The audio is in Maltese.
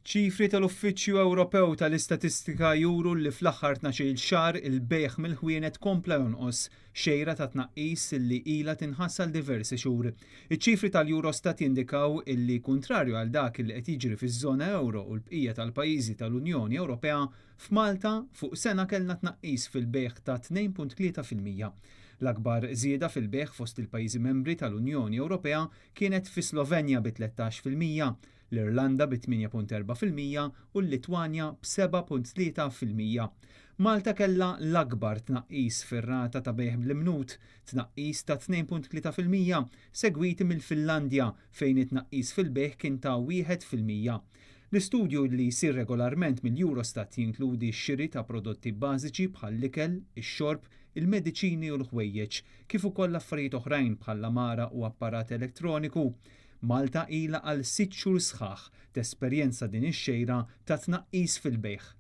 Ċifri tal-Uffiċċju Ewropew tal-Istatistika juru li fl-aħħar 12-il xahar il-bejgħ mill-ħwienet kompla jonqos, xejra ta' tnaqqis li ilha tinħass għal diversi xhur. Iċ-ċifri tal-Eurostat jindikaw illi kuntrarju għal dak li qed jiġri fiż-żona ewro u l-bqija tal-pajjiżi tal-Unjoni Ewropea, f'Malta fuq sena kellna tnaqqis fil-bejgħ ta' 2.3%. L-akbar żieda fil-bejgħ fost il-pajjiżi membri tal-Unjoni Ewropea kienet fi Slovenja bi 13%, l-Irlanda bi 8.4% u l-Litwanja b'7.3%. Malta kellha l-akbar tnaqqis fir-rata ta' bejgħ bl-imnut, tnaqqis ta' 2.3%, segwiti mill-Finlandja fejn it-tnaqqis fil-bejgħ kien ta' 1%. L-istudju li jsir regolarment mill-Eurostat jinkludi x-xiri ta' prodotti bażiċi bħall-ikel, ix-xorb, il-mediċini u l-ħwejjeġ, kif ukoll affarijiet oħrajn bħall-għamara u apparat elettroniku. Malta ilha għal 6 xhur sħaħ tesperjenza din ix-xejra ta' tnaqqis fil-bejgħ.